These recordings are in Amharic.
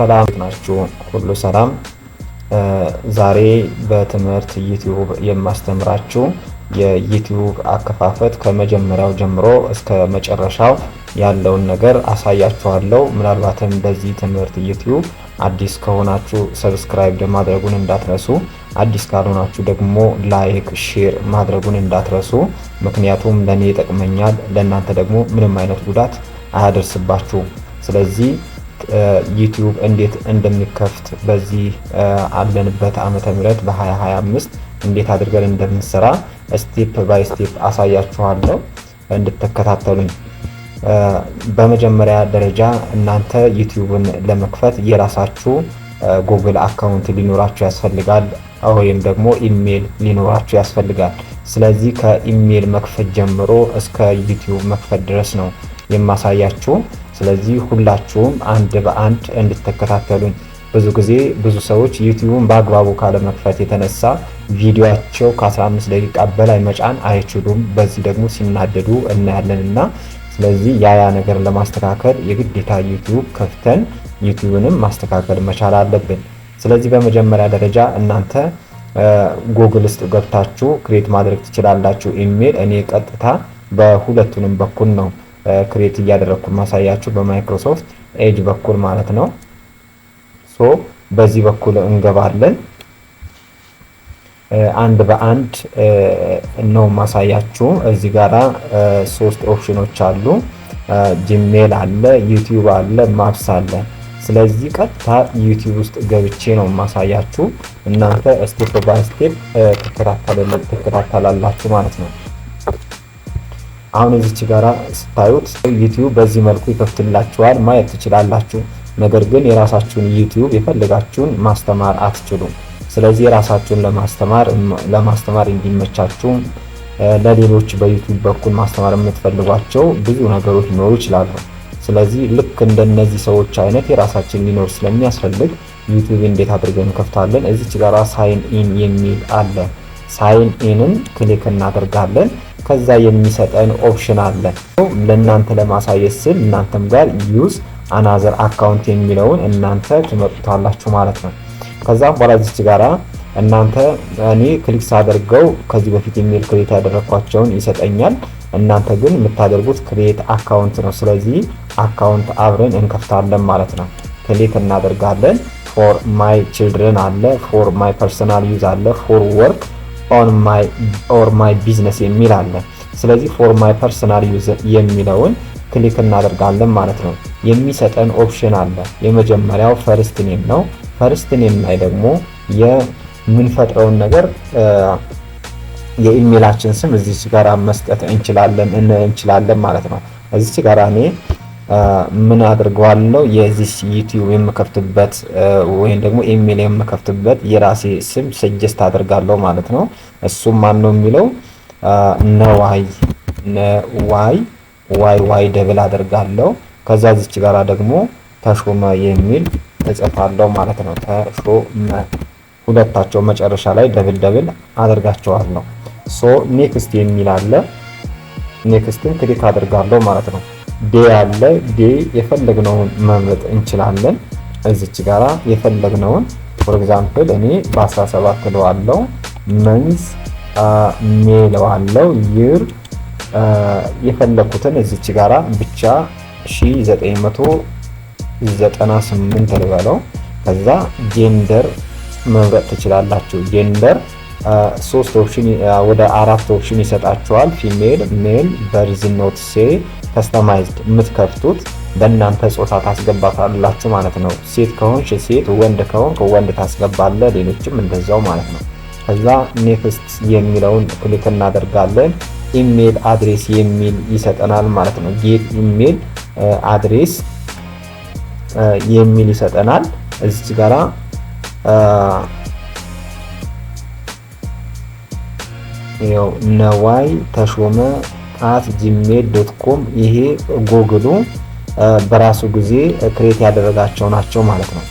ሰላም ናችሁ? ሁሉ ሰላም። ዛሬ በትምህርት ዩቲዩብ የማስተምራችሁ የዩቲዩብ አከፋፈት ከመጀመሪያው ጀምሮ እስከ መጨረሻው ያለውን ነገር አሳያችኋለሁ። ምናልባትም በዚህ ትምህርት ዩቲዩብ አዲስ ከሆናችሁ subscribe ማድረጉን እንዳትረሱ፣ አዲስ ካልሆናችሁ ደግሞ like፣ share ማድረጉን እንዳትረሱ። ምክንያቱም ለእኔ ይጠቅመኛል፣ ለእናንተ ደግሞ ምንም አይነት ጉዳት አያደርስባችሁም። ስለዚህ ዩቲዩብ እንዴት እንደሚከፍት በዚህ አለንበት ዓመተ ምህረት በ2025 እንዴት አድርገን እንደምንሰራ step by step አሳያችኋለሁ እንድትከታተሉኝ። በመጀመሪያ ደረጃ እናንተ ዩቲዩብን ለመክፈት የራሳችሁ Google account ሊኖራችሁ ያስፈልጋል፣ ወይም ደግሞ ኢሜል ሊኖራችሁ ያስፈልጋል። ስለዚህ ከኢሜል መክፈት ጀምሮ እስከ ዩቲዩብ መክፈት ድረስ ነው የማሳያችሁ። ስለዚህ ሁላችሁም አንድ በአንድ እንድትከታተሉኝ። ብዙ ጊዜ ብዙ ሰዎች ዩቲዩብን በአግባቡ ካለመክፈት የተነሳ ቪዲዮአቸው ከ15 ደቂቃ በላይ መጫን አይችሉም። በዚህ ደግሞ ሲናደዱ እናያለን እና ስለዚህ ያ ነገር ለማስተካከል የግዴታ ዩቲዩብ ከፍተን ዩቲዩብንም ማስተካከል መቻል አለብን። ስለዚህ በመጀመሪያ ደረጃ እናንተ ጉግል ውስጥ ገብታችሁ create ማድረግ ትችላላችሁ ኢሜል። እኔ ቀጥታ በሁለቱንም በኩል ነው create እያደረግኩ ማሳያችሁ፣ በ Microsoft Edge በኩል ማለት ነው። So በዚህ በኩል እንገባለን። አንድ በአንድ ነው ማሳያችሁ። እዚህ ጋራ ሶስት ኦፕሽኖች አሉ። Gmail አለ፣ ዩቲዩብ አለ፣ Maps አለ። ስለዚህ ቀጥታ ዩቲዩብ ውስጥ ገብቼ ነው ማሳያችሁ። እናንተ step by step ትከታተላላችሁ ማለት ነው። አሁን እዚች ጋራ ስታዩት ዩቲዩብ በዚህ መልኩ ይከፍትላችኋል፣ ማየት ትችላላችሁ። ነገር ግን የራሳችሁን ዩቲዩብ የፈለጋችሁን ማስተማር አትችሉም። ስለዚህ የራሳችሁን ለማስተማር እንዲመቻችሁ ለሌሎች በዩቲዩብ በኩል ማስተማር የምትፈልጓቸው ብዙ ነገሮች ሊኖሩ ይችላሉ። ስለዚህ ልክ እንደነዚህ ሰዎች አይነት የራሳችን ሊኖር ስለሚያስፈልግ ዩቲዩብ እንዴት አድርገን እንከፍታለን? እዚች ጋራ sign in የሚል አለ። Sign in ን click እናደርጋለን። ከዛ የሚሰጠን option አለ። ለእናንተ ለማሳየት ስል እናንተም ጋር use another account የሚለውን እናንተ ትመርጡታላችሁ ማለት ነው። ከዛም በኋላ እዚች ጋራ እናንተ እኔ click ሳደርገው ከዚህ በፊት email create ያደረግኳቸውን ይሰጠኛል። እናንተ ግን የምታደርጉት create account ነው። ስለዚህ account አብረን እንከፍታለን ማለት ነው። Click እናደርጋለን። For my children አለ፣ for my personal use አለ፣ for work on my or my business የሚል አለ። ስለዚህ for my personal use የሚለውን click እናደርጋለን ማለት ነው። የሚሰጠን option አለ። የመጀመሪያው first name ነው። First name ላይ ደግሞ የምንፈጥረውን ነገር የኢሜላችን ስም እዚች ጋር መስጠት እንችላለን ማለት ነው። እዚች ጋር እኔ ምን አድርገዋለሁ? የዚህ ዩቲዩብ የምከፍትበት ወይም ደግሞ ኢሜል የምከፍትበት የራሴ ስም suggest አድርጋለሁ ማለት ነው። እሱም ማን ነው የሚለው ነዋይ፣ ነዋይ Y Y double አደርጋለሁ። ከዛ እዚች ጋራ ደግሞ ተሾመ የሚል እጽፋለሁ ማለት ነው። ተሾመ ሁለታቸው መጨረሻ ላይ double double አደርጋቸዋለሁ። So next የሚል አለ። Next ን click አደርጋለሁ ማለት ነው። Day አለ። Day የፈለግነውን መምረጥ እንችላለን። እዚች ጋራ የፈለግነውን for example እኔ በ17 እለዋለሁ። Month May እለዋለሁ። Year የፈለግኩትን እዚች ጋራ ብቻ 1998 ልበለው። ከዛ gender መምረጥ ትችላላችሁ። Gender ሶስት option ወደ አራት option ይሰጣችኋል። Female፣ male፣ birth not say፣ customized። የምትከፍቱት በእናንተ ጾታ ታስገባታላችሁ ማለት ነው። ሴት ከሆንሽ ሴት፣ ወንድ ከሆንክ ወንድ ታስገባለህ። ሌሎችም እንደዛው ማለት ነው። ከዛ next የሚለውን click እናደርጋለን። Email address የሚል ይሰጠናል ማለት ነው። Get email address የሚል ይሰጠናል። እዚች ጋራ ይኸው ነዋይ ተሾመ@gmail.com፣ ይሄ ጎግሉ በራሱ ጊዜ create ያደረጋቸው ናቸው ማለት ነው።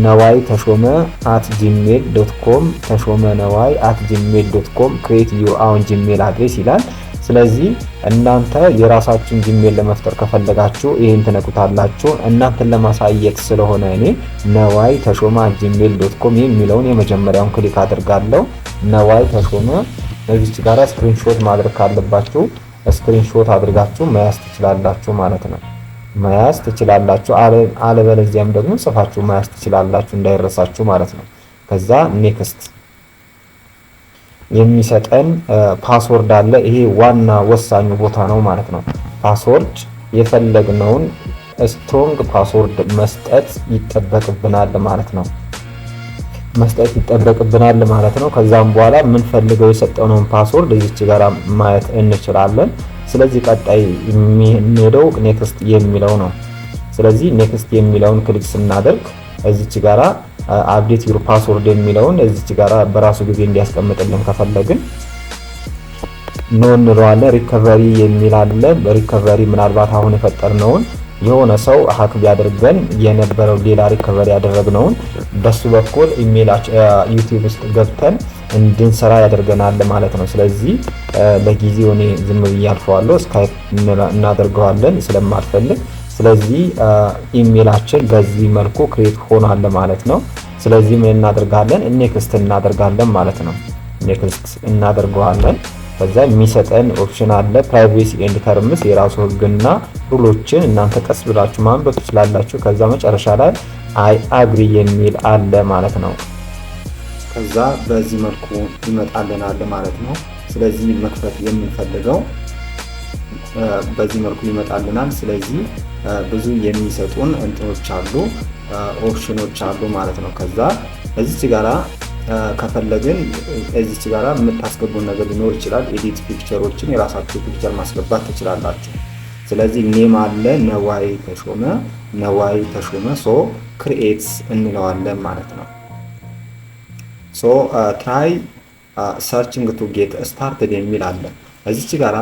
ነዋይ ተሾመ@gmail.com፣ ተሾመ ነዋይ@gmail.com፣ create your own Gmail address ይላል። ስለዚህ እናንተ የራሳችሁን Gmail ለመፍጠር ከፈለጋችሁ ይህን ትነኩታላችሁ። እናንተን ለማሳየት ስለሆነ እኔ ነዋይ ተሾመ@gmail.com የሚለውን የመጀመሪያውን click አድርጋለሁ። ነዋይ ተሾመ። እዚች ጋራ screenshot ማድረግ ካለባችሁ screenshot አድርጋችሁ መያዝ ትችላላችሁ ማለት ነው። መያዝ ትችላላችሁ። አለበለዚያም ደግሞ ጽፋችሁ መያዝ ትችላላችሁ እንዳይረሳችሁ ማለት ነው። ከዛ next የሚሰጠን password አለ። ይሄ ዋና ወሳኙ ቦታ ነው ማለት ነው። Password የፈለግነውን strong password መስጠት ይጠበቅብናል ማለት ነው። መስጠት ይጠበቅብናል ማለት ነው። ከዛም በኋላ የምንፈልገው የሰጠነውን password እዚች ጋር ማየት እንችላለን። ስለዚህ ቀጣይ የምንሄደው next የሚለው ነው። ስለዚህ next የሚለውን click ስናደርግ እዚች ጋራ update your password የሚለውን እዚች ጋራ በራሱ ጊዜ እንዲያስቀምጥልን ከፈለግን no እንለዋለን። Recovery የሚል አለ። Recovery ምናልባት አሁን የፈጠርነውን የሆነ ሰው hack ቢያደርገን የነበረው ሌላ recovery ያደረግነውን በሱ በኩል ኢሜይል YouTube ውስጥ ገብተን እንድንሰራ ያደርገናል ማለት ነው። ስለዚህ ለጊዜው እኔ ዝም ብዬ አልፈዋለሁ። Skip እናደርገዋለን ስለማልፈልግ። ስለዚህ ኢሜይላችን በዚህ መልኩ create ሆኗል ማለት ነው። ስለዚህ ምን እናደርጋለን? Next እናደርጋለን ማለት ነው። Next እናደርገዋለን። ከዛ የሚሰጠን option አለ፣ privacy and terms፣ የራሱ ህግና rule ኦችን እናንተ ቀስ ብላችሁ ማንበብ ትችላላችሁ። ከዛ መጨረሻ ላይ I agree የሚል አለ ማለት ነው። ከዛ በዚህ መልኩ ይመጣልናል ማለት ነው። ስለዚህ መክፈት የምንፈልገው በዚህ መልኩ ይመጣልናል። ስለዚህ ብዙ የሚሰጡን እንትኖች አሉ፣ ኦፕሽኖች አሉ ማለት ነው። ከዛ እዚች ጋራ ከፈለግን እዚች ጋራ የምታስገቡን ነገር ሊኖር ይችላል። Edit picture ኦችን የራሳችሁ picture ማስገባት ትችላላችሁ። ስለዚህ name አለ፣ ነዋይ ተሾመ፣ ነዋይ ተሾመ። So create እንለዋለን ማለት ነው። So try searching to get started የሚል አለ። እዚች ጋራ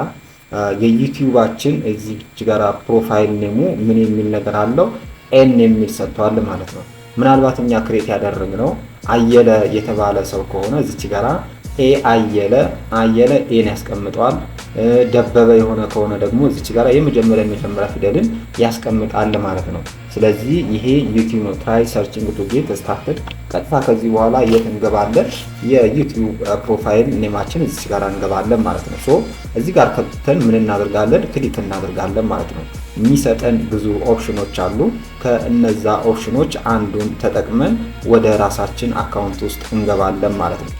የ YouTube ኣችን እዚች ጋራ profile name ኡ ምን የሚል ነገር አለው? N የሚል ሰጥቷል ማለት ነው። ምናልባት እኛ create ያደረግነው አየለ የተባለ ሰው ከሆነ እዚች ጋራ A አየለ፣ አየለ A ን ያስቀምጠዋል። ደበበ የሆነ ከሆነ ደግሞ እዚች ጋራ የመጀመሪያ ፊደልን ያስቀምጣል ማለት ነው። ስለዚህ ይሄ YouTube ነው። Try searching to get started። ቀጥታ ከዚህ በኋላ የት እንገባለን? የ YouTube profile name ኣችን እዚች ጋር እንገባለን ማለት ነው። So እዚህ ጋር ከብተን ምን እናደርጋለን? Click እናደርጋለን ማለት ነው። የሚሰጠን ብዙ ኦፕሽኖች አሉ። ከእነዛ ኦፕሽኖች አንዱን ተጠቅመን ወደ ራሳችን account ውስጥ እንገባለን ማለት ነው።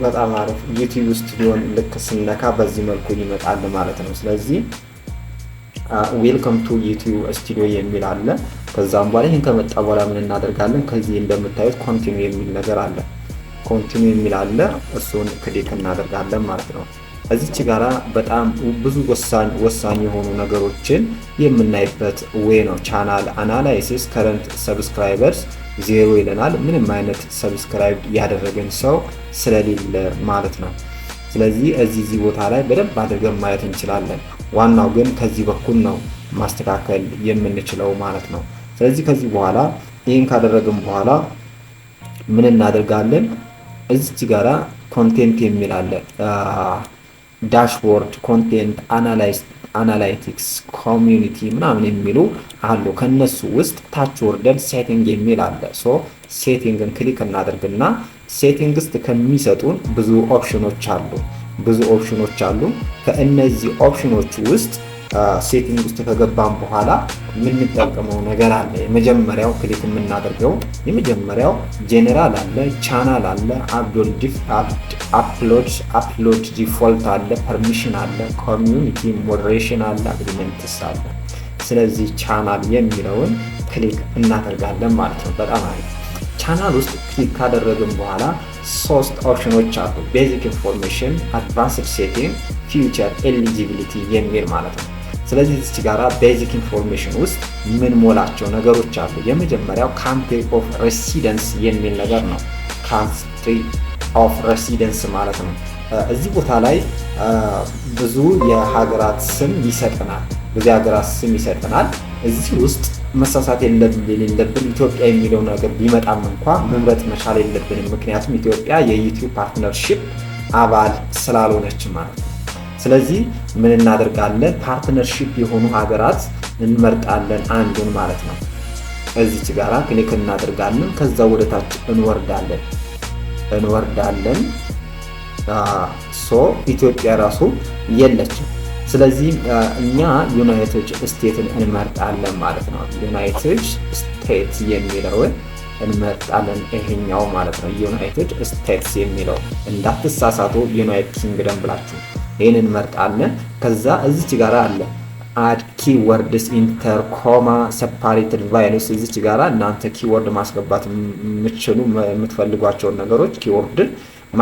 በጣም አሪፍ። YouTube Studio ን ልክ ስነካ በዚህ መልኩ ይመጣል ማለት ነው። ስለዚህ "Welcome to YouTube Studio" የሚል አለ። ከዛም በኋላ ይህን ከመጣ በኋላ ምን እናደርጋለን? ከዚህ እንደምታዩት continue የሚል ነገር አለ። Continue የሚል አለ። እሱን click እናደርጋለን ማለት ነው። እዚች ጋራ በጣም ብዙ ወሳኝ ወሳኝ የሆኑ ነገሮችን የምናይበት way ነው። Channel analysis፣ current subscribers 0 ይለናል። ምንም አይነት subscribe ያደረገን ሰው ስለሌለ ማለት ነው። ስለዚህ እዚህ ቦታ ላይ በደንብ አድርገን ማየት እንችላለን። ዋናው ግን ከዚህ በኩል ነው ማስተካከል የምንችለው ማለት ነው። ስለዚህ ከዚህ በኋላ ይህን ካደረግን በኋላ ምን እናደርጋለን? እዚች ጋራ content የሚል አለ። Dashboard፣ content፣ analytics፣ community ምናምን የሚሉ አሉ። ከነሱ ውስጥ ታች ወርደን setting የሚል አለ። So setting ን click እናደርግና setting ውስጥ ከሚሰጡን ብዙ ኦፕሽኖች አሉ። ብዙ ኦፕሽኖች አሉ። ከእነዚህ ኦፕሽኖች ውስጥ setting ውስጥ ከገባን በኋላ የምንጠቀመው ነገር አለ። የመጀመሪያው click የምናደርገው የመጀመሪያው ጄኔራል አለ፣ ቻናል አለ፣ upload default አለ፣ permission አለ፣ community moderation አለ፣ agreements አለ። ስለዚህ ቻናል የሚለውን click እናደርጋለን ማለት ነው። በጣም አሪፍ። ቻናል ውስጥ click ካደረግን በኋላ ሶስት ኦፕሽኖች አሉ። Basic information፣ advanced setting፣ feature eligibility የሚል ማለት ነው። ስለዚህ እዚች ጋራ basic information ውስጥ ምን ሞላቸው ነገሮች አሉ። የመጀመሪያው country of residence የሚል ነገር ነው። Country of residence ማለት ነው። እዚህ ቦታ ላይ ብዙ የሀገራት ስም ይሰጠናል። ብዙ የሀገራት ስም ይሰጠናል። እዚህ ውስጥ መሳሳት የሌለብን ኢትዮጵያ የሚለው ነገር ቢመጣም እንኳ መምረጥ መቻል የለብንም። ምክንያቱም ኢትዮጵያ የ YouTube partnership አባል ስላልሆነች ማለት ነው። ስለዚህ ምን እናደርጋለን? Partnership የሆኑ ሀገራት እንመርጣለን አንዱን ማለት ነው። እዚች ጋራ click እናደርጋለን። ከዛ ወደ ታች እንወርዳለን። So ኢትዮጵያ ራሱ የለችም። ስለዚህ እኛ United States ን እንመርጣለን ማለት ነው። United States የሚለውን እንመርጣለን፣ ይሄኛው ማለት ነው። United States የሚለው እንዳትሳሳቱ፣ United Kingdom ብላችሁ ይህን እንመርጣለን። ከዛ እዚች ጋር አለ add keywords፣ enter comma separated values። እዚች ጋራ እናንተ keyword ማስገባት የምትችሉ የምትፈልጓቸውን ነገሮች keyword ን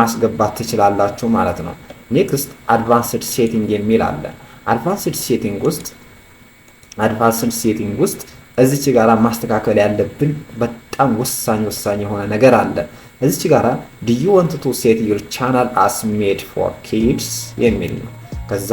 ማስገባት ትችላላችሁ ማለት ነው። Next advanced setting የሚል አለ። Advanced setting ውስጥ እዚች ጋራ ማስተካከል ያለብን በጣም ወሳኝ ወሳኝ የሆነ ነገር አለ። እዚች ጋራ "Do you want to set your channel as made for kids?" የሚል ነው። ከዛ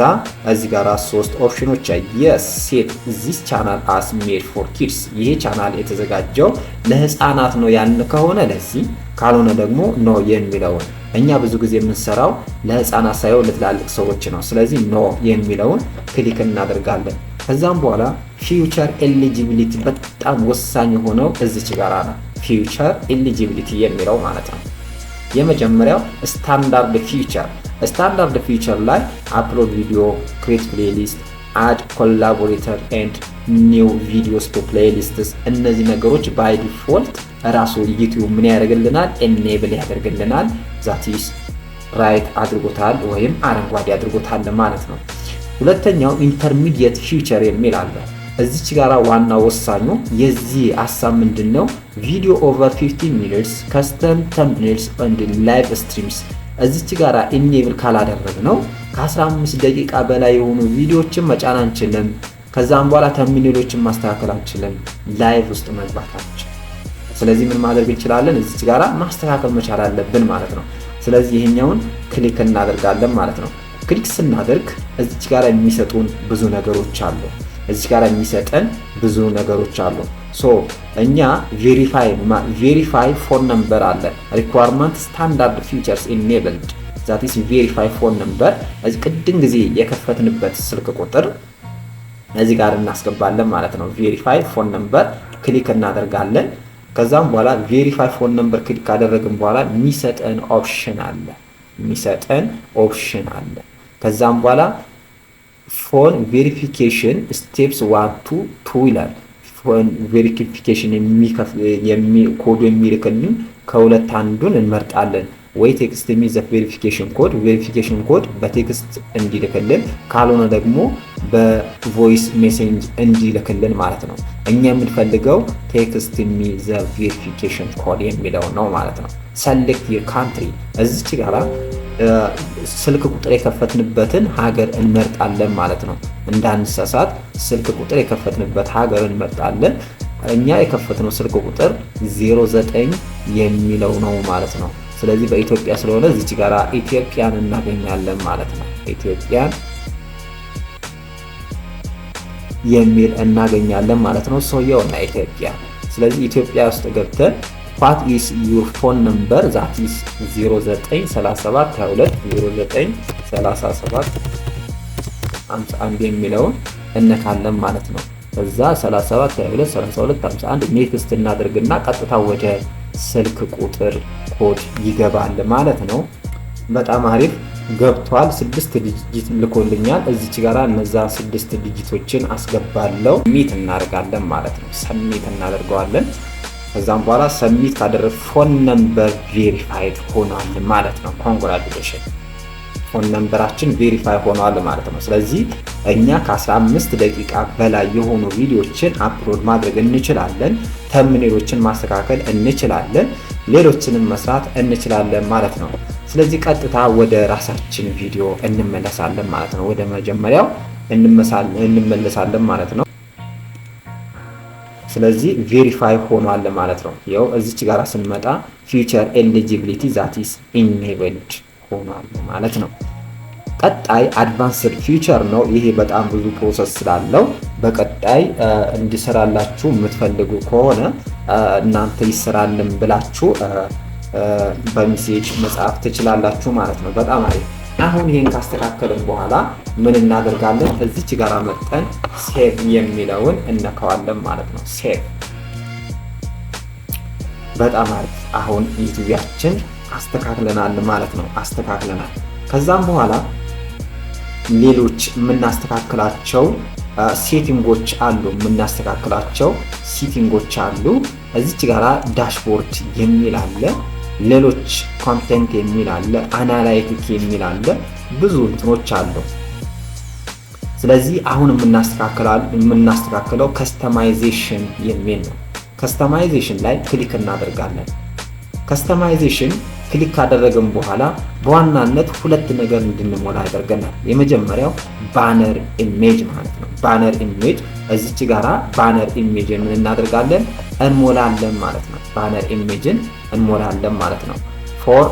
እዚህ ጋራ ሶስት option ኖች፣ yes, set this channel as made for kids፣ ይሄ ቻናል የተዘጋጀው ለህፃናት ነው ያልን ከሆነ ለዚህ፣ ካልሆነ ደግሞ no የሚለውን። እኛ ብዙ ጊዜ የምንሰራው ለህፃናት ሳይሆን ለትላልቅ ሰዎች ነው። ስለዚህ no የሚለውን click እናደርጋለን። ከዛም በኋላ feature eligibility በጣም ወሳኝ የሆነው እዚች ጋራ ነው። Feature eligibility የሚለው ማለት ነው። የመጀመሪያው standard feature። Standard feature ላይ upload video፣ create playlist፣ add collaborator and new videos to playlists፣ እነዚህ ነገሮች by default ራሱ YouTube ምን ያደርግልናል? Enable ያደርግልናል። That is right አድርጎታል ወይም አረንጓዴ አድርጎታል ማለት ነው። ሁለተኛው intermediate feature የሚል አለ። እዚች ጋራ ዋና ወሳኙ የዚህ ሀሳብ ምንድን ነው? Video over 15 minutes፣ custom thumbnails and live streams። እዚች ጋራ enable ካላደረግነው ከ15 ደቂቃ በላይ የሆኑ ቪዲዮዎችን መጫን አንችልም። ከዛም በኋላ thumbnail ኦችን ማስተካከል አንችልም። Live ውስጥ መግባት አንችልም። ስለዚህ ምን ማድረግ እንችላለን? እዚች ጋራ ማስተካከል መቻል አለብን ማለት ነው። ስለዚህ ይሄኛውን click እናደርጋለን ማለት ነው። Click ስናደርግ እዚች ጋራ የሚሰጡን ብዙ ነገሮች አሉ። እዚች ጋር የሚሰጠን ብዙ ነገሮች አሉ። So እኛ verify phone number አለ፣ requirement standard features enabled፣ that is verify phone number። እዚህ ቅድም ጊዜ የከፈትንበት ስልክ ቁጥር እዚህ ጋር እናስገባለን ማለት ነው። Verify phone number click እናደርጋለን። ከዛም በኋላ verify phone number click ካደረግን በኋላ የሚሰጠን option አለ። ከዛም በኋላ phone verification steps one to two ይላል። Phone verification ኮዱ የሚልክልን ከሁለት አንዱን እንመርጣለን። ወይ text me the verification code፣ verification code በ text እንዲልክልን፣ ካልሆነ ደግሞ በ voice message እንዲልክልን ማለት ነው። እኛ የምንፈልገው text me the verification code የሚለው ነው ማለት ነው። Select your country፣ እዚች ጋራ ስልክ ቁጥር የከፈትንበትን ሀገር እንመርጣለን ማለት ነው። እንዳንሳሳት ስልክ ቁጥር የከፈትንበት ሀገር እንመርጣለን። እኛ የከፈትነው ስልክ ቁጥር 09 የሚለው ነው ማለት ነው። ስለዚህ በኢትዮጵያ ስለሆነ እዚች ጋራ ኢትዮጵያን እናገኛለን ማለት ነው። ኢትዮጵያን የሚል እናገኛለን ማለት ነው። ሰውየውና ኢትዮጵያ። ስለዚህ ኢትዮጵያ ውስጥ ገብተን "What is your phone number?" That is 0937 22 0937 51 የሚለውን እነካለን ማለት ነው። ከዛ 37 22 32 51 next እናደርግና ቀጥታ ወደ ስልክ ቁጥር ኮድ ይገባል ማለት ነው። በጣም አሪፍ፣ ገብቷል። ስድስት digit ልኮልኛል። እዚች ጋራ እነዛ ስድስት digit ኦችን አስገባለው። Submit እናደርጋለን ማለት ነው። Submit እናደርገዋለን። ከዛም በኋላ submit ካደረግ phone number verified ሆኗል ማለት ነው። Congratulation፣ phone number ኣችን verify ሆኗል ማለት ነው። ስለዚህ እኛ ከ15 ደቂቃ በላይ የሆኑ ቪዲዮችን upload ማድረግ እንችላለን። Thumbnail ኦችን ማስተካከል እንችላለን። ሌሎችንም መስራት እንችላለን ማለት ነው። ስለዚህ ቀጥታ ወደ ራሳችን ቪዲዮ እንመለሳለን ማለት ነው። ወደ መጀመሪያው እንመለሳለን ማለት ነው። ስለዚህ verify ሆኗል ማለት ነው። ይኸው እዚች ጋር ስንመጣ feature eligibility that is enabled ሆኗል ማለት ነው። ቀጣይ advanced feature ነው። ይሄ በጣም ብዙ process ስላለው በቀጣይ እንዲሰራላችሁ የምትፈልጉ ከሆነ እናንተ ይሰራልን ብላችሁ በ message መጻፍ ትችላላችሁ ማለት ነው። በጣም አሪፍ። አሁን ይሄን ካስተካከልን በኋላ ምን እናደርጋለን? እዚች ጋር መጥተን save የሚለውን እነካዋለን ማለት ነው። Save። በጣም አሪፍ። አሁን ዩቲዩባችን አስተካክለናል ማለት ነው። አስተካክለናል። ከዛም በኋላ ሌሎች የምናስተካክላቸው setting ኦች አሉ። የምናስተካክላቸው setting ኦች አሉ። እዚች ጋራ dashboard የሚል አለ። ሌሎች content የሚል አለ። Analytic የሚል አለ። ብዙ እንትኖች አሉ። ስለዚህ አሁን የምናስተካክለው customization የሚል ነው። Customization ላይ click እናደርጋለን። Customization click ካደረግን በኋላ በዋናነት ሁለት ነገር እንድንሞላ ያደርገናል። የመጀመሪያው banner image ማለት ነው። Banner image እዚች ጋራ banner image ን ምን እናደርጋለን? እንሞላለን ማለት ነው። Banner image ን እንሞላለን ማለት ነው። For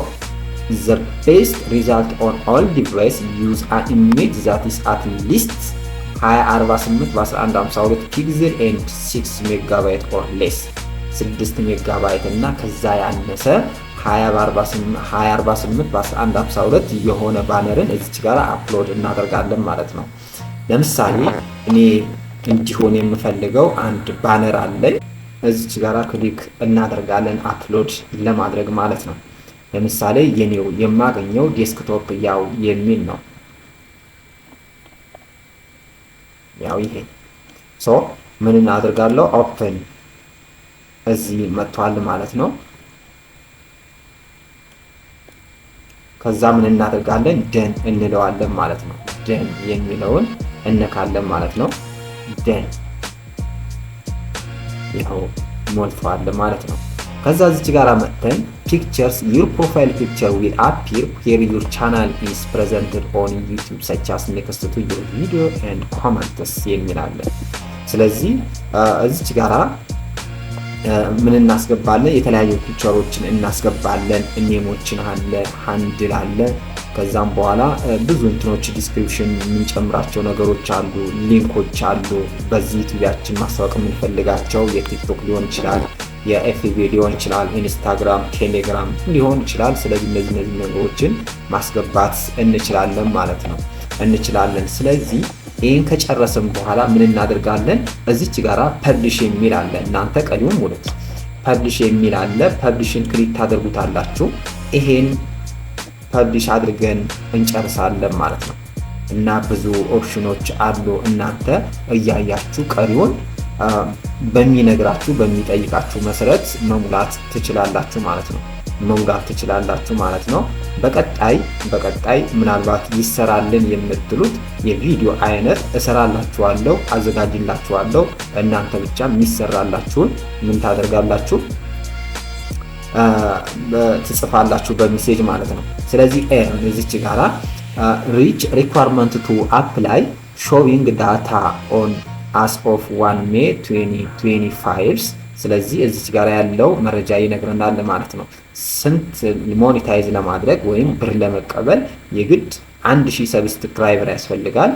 the best result on all device, use an image that is at least 2048 በ1152 pixel and 6 megabyte or less። 6 ሜጋባይት እና ከዛ ያነሰ 2048 በ1152 የሆነ banner ን እዚች ጋር upload እናደርጋለን ማለት ነው። ለምሳሌ እኔ እንዲሆን የምፈልገው አንድ banner አለኝ። እዚች ጋር click እናደርጋለን upload ለማድረግ ማለት ነው። ለምሳሌ የኔው የማገኘው desktop ያው የሚል ነው። ያው ይሄ so ምን እናደርጋለሁ? Open እዚህ መጥቷል ማለት ነው። ከዛ ምን እናደርጋለን? Done እንለዋለን ማለት ነው። Done የሚለውን እነካለን ማለት ነው። Done፣ ይኸው ሞልቷል ማለት ነው። ከዛ እዚች ጋር መጥተን pictures: your profile picture will appear where your channel is presented on YouTube, such as next to your video and comments የሚል አለ። ስለዚህ እዚች ጋራ ምን እናስገባለን? የተለያዩ picture ኦችን እናስገባለን። Name ኦችን አለ፣ handle አለ። ከዛም በኋላ ብዙ እንትኖች description የምንጨምራቸው ነገሮች አሉ፣ link ኦች አሉ። በዚህ ዩቲዩባችን ማስታወቅ የምንፈልጋቸው የቲክቶክ ሊሆን ይችላል፣ የ FB ሊሆን ይችላል፣ ኢንስታግራም፣ ቴሌግራም ሊሆን ይችላል። ስለዚህ እነዚህ ነገሮችን ማስገባት እንችላለን ማለት ነው፣ እንችላለን። ስለዚህ ይህን ከጨረስን በኋላ ምን እናደርጋለን? እዚች ጋራ publish የሚል አለ። እናንተ ቀሪውን ሙሉት። Publish የሚል አለ። Publish ን click ታደርጉታላችሁ። ይሄን publish አድርገን እንጨርሳለን ማለት ነው። እና ብዙ ኦፕሽኖች አሉ። እናንተ እያያችሁ ቀሪውን በሚነግራችሁ በሚጠይቃችሁ መሰረት መሙላት ትችላላችሁ ማለት ነው። መሙላት ትችላላችሁ ማለት ነው። በቀጣይ ምናልባት ይሰራልን የምትሉት የቪዲዮ አይነት እሰራላችኋለሁ፣ አዘጋጅላችኋለሁ። እናንተ ብቻ የሚሰራላችሁን ምን ታደርጋላችሁ? ትጽፋላችሁ በ message ማለት ነው። ስለዚህ እዚች ጋራ reach requirement to apply showing data on as of 1 May 2025። ስለዚህ እዚች ጋር ያለው መረጃ ይነግረናል ማለት ነው። ስንት monetize ለማድረግ ወይም ብር ለመቀበል የግድ 1000 subscriber ያስፈልጋል።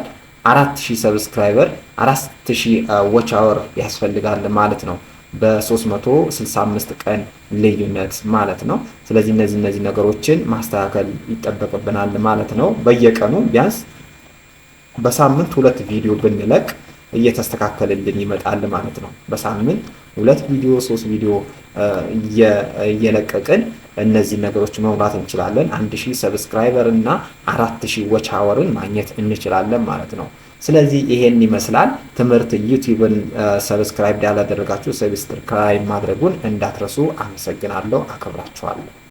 4000 subscriber፣ 4000 watch hour ያስፈልጋል ማለት ነው። በ365 ቀን ልዩነት ማለት ነው። ስለዚህ እነዚህ ነገሮችን ማስተካከል ይጠበቅብናል ማለት ነው። በየቀኑ ቢያንስ በሳምንት ሁለት ቪዲዮ ብንለቅ እየተስተካከለልን ይመጣል ማለት ነው። በሳምንት ሁለት ቪዲዮ፣ ሶስት ቪዲዮ እየለቀቅን እነዚህ ነገሮች መሙላት እንችላለን። 1000 subscriber እና 4000 watch hour ን ማግኘት እንችላለን ማለት ነው። ስለዚህ ይሄን ይመስላል ትምህርት ዩቲዩብን subscribe ያላደረጋችሁ subscribe ማድረጉን እንዳትረሱ። አመሰግናለሁ። አከብራችኋለሁ።